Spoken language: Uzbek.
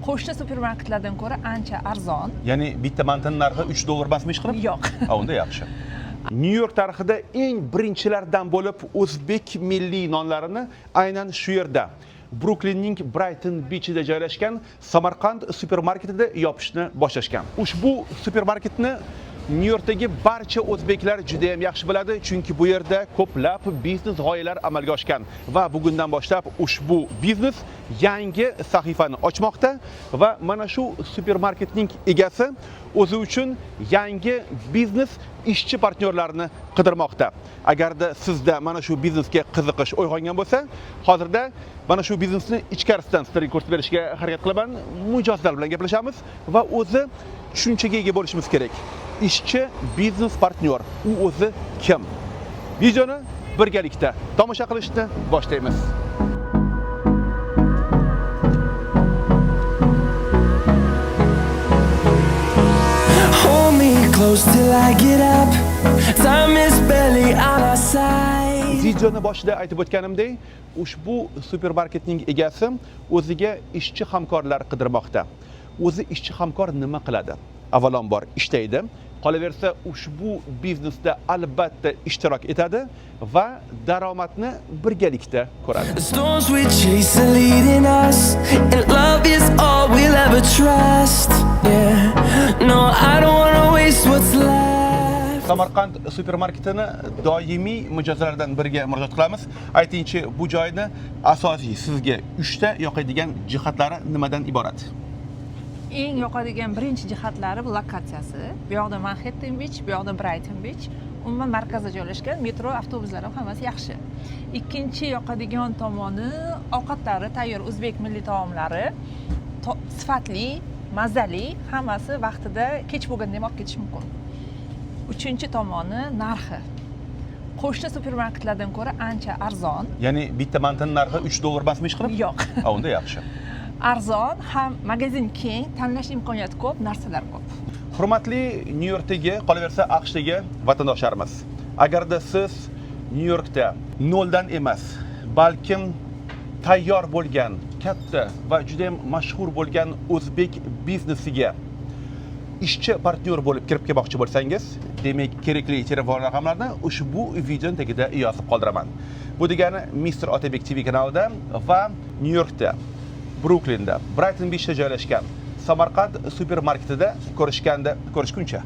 Qo'shni supermarketlardan ko'ra ancha arzon. Ya'ni bitta mantini narxi $3 emasmi ishqilib? Yo'q. A, unda yaxshi. Nyu York tarixida eng birinchilardan bo'lib o'zbek milliy nonlarini aynan shu yerda, Bruklinning Brighton Beachida joylashgan Samarqand supermarketida yopishni boshlashgan. Ushbu supermarketni Nyu Yorkdagi barcha o'zbeklar juda ham yaxshi biladi, chunki bu yerda ko'plab biznes g'oyalar amalga oshgan va bugundan boshlab ushbu biznes yangi sahifani ochmoqda va mana shu supermarketning egasi o'zi uchun yangi biznes ishchi partnyorlarini qidirmoqda. Agarda sizda mana shu biznesga qiziqish uyg'ongan bo'lsa, hozirda mana shu biznesni ichkarisidan sizlarga ko'rsatib berishga harakat qilaman. Mijozlar bilan gaplashamiz va o'zi tushunchaga ega bo'lishimiz kerak. Ishchi biznes partnyor u o'zi kim? Videoni birgalikda tomosha qilishni boshlaymiz. Hold me close till I get up. Time is barely on our side. Videoni boshida aytib o'tganimdek, ushbu supermarketning egasi o'ziga ishchi hamkorlar qidirmoqda. O'zi ishchi hamkor nima qiladi? Avvalambor ishlaydi, qolaversa ushbu biznesda albatta ishtirok etadi va daromadni birgalikda ko'radi. The storms we chase are leading us, and love is all we'll ever trust. Yeah, no, I don't wanna waste what's left. Samarqand supermarketini doimiy mijozlaridan biriga murojaat qilamiz. Aytingchi, bu joyni asosiy sizga 3 ta yoqadigan jihatlari nimadan iborat? Eng yoqadigan birinchi jihatlari bu lokatsiyasi. Bu yoqda Manhattan Beach, bu yoqda Brighton Beach. Umuman markazda joylashgan, metro, avtobuslar ham hammasi yaxshi. Ikkinchi yoqadigan tomoni ovqatlari, tayyor o'zbek milliy taomlari, sifatli, mazali, hammasi vaqtida, kech bo'lganda ham olib ketish mumkin. Uchinchi tomoni narxi. Qo'shni supermarketlardan ko'ra ancha arzon. Ya'ni bitta mantini narxi $3 emasmi ishqilib? Yo'q. A, unda yaxshi. Arzon, ham magazin keng, tanlash imkoniyati ko'p, narsalar ko'p. Hurmatli Nyu Yorkdagi, qolaversa AQShdagi vatandoshlarimiz, agarda siz Nyu Yorkda noldan emas, balkim tayyor bo'lgan katta va juda ham mashhur bo'lgan o'zbek biznesiga ishchi partnyor bo'lib kirib kelmoqchi bo'lsangiz, demak kerakli telefon raqamlarini ushbu videoning tagida yozib qoldiraman. Bu degani Mr. Otabek TV kanalida va Nyu Yorkda, Bruklinda, Brighton Beachda joylashgan Samarqand supermarketida ko'rishganda ko'rishguncha.